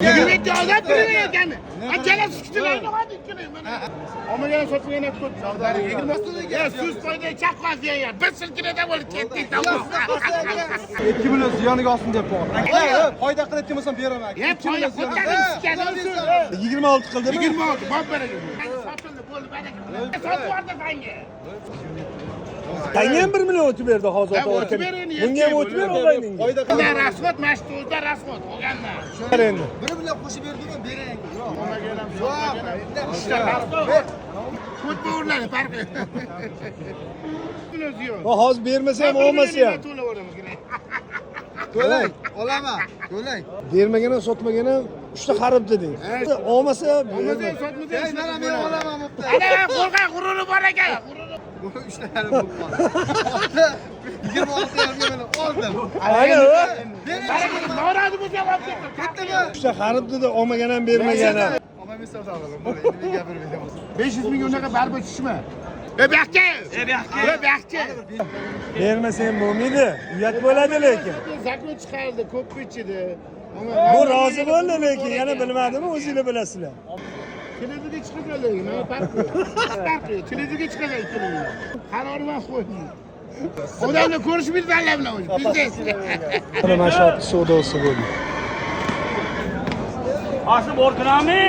27 odam kirmayotgani. Akala siktilarni hadi ikkilayman mana. Olmagan sotmagan ham ko'p. Ya so'z foyda chaqqaz ya. Bir silkinada bo'lib ketdi. Tamom. 2 million ziyoniga olsin deb qo'ygan. Foyda qilayotgan bo'lsam beraman. Ya 2 million foyda ziyoniga. qo'tag'im sikadi. 26 qildimi? 26 bor beradi. Sotildi bo'ldi baraka. Sotib yubordi fanga. Tanga ham 1 million o'tib berdi hozir Ha, ota o'tib ber endi, Bunga ham o'tib ber og'ayningga. Foyda Bundan rasxod, mana shu o'zida rasxod olganman. Endi. 1 million qo'shib berdim, bering. Ko'p bo'g'irladi farqi. Million ziyon. Va hozir bermasa ham olmasa ham. To'lab yuboramiz. To'lang, olaman. To'lang. Bermagan ham sotmagan ham 3 ta xarib deding. Olmasa Olmasa ham sotmasa ham. Ey, mana men olaman bo'pti. Ana qo'rqan g'ururi bor ekan. G'ururi. Bu 3 ta yarim bo'lib qoldi. 26 yarimga men oldim. Ana u. Bering. Baraka norozi bo'lsa olib ketdi. Ketdimi? 3 ta xarib dedi, olmagan ham bermagan ham. Olmaysan sog'lig'im. Bo'ldi, endi men gapirmayman. 500 ming unaqa baribir tushma. E bu yoqqa. E bu yoqqa. E bu yoqqa. Bermasa ham bo'lmaydi. Uyat bo'ladi lekin. Zakon chiqarildi, ko'p ichidi. Bu rozi bo'ldi lekin yana bilmadimi o'zinglar bilasizlar. Televizorga chiqasanlar, mana farqi yo'q. Farqi yo'q. Televizorga chiqasan ikkalanglar. Qarorni man qo'ydim. Odamlar ko'rishmaydi tanlar bilan o'zi. Biznes. Mana shu savdosi bo'ldi. Aslı borkunami?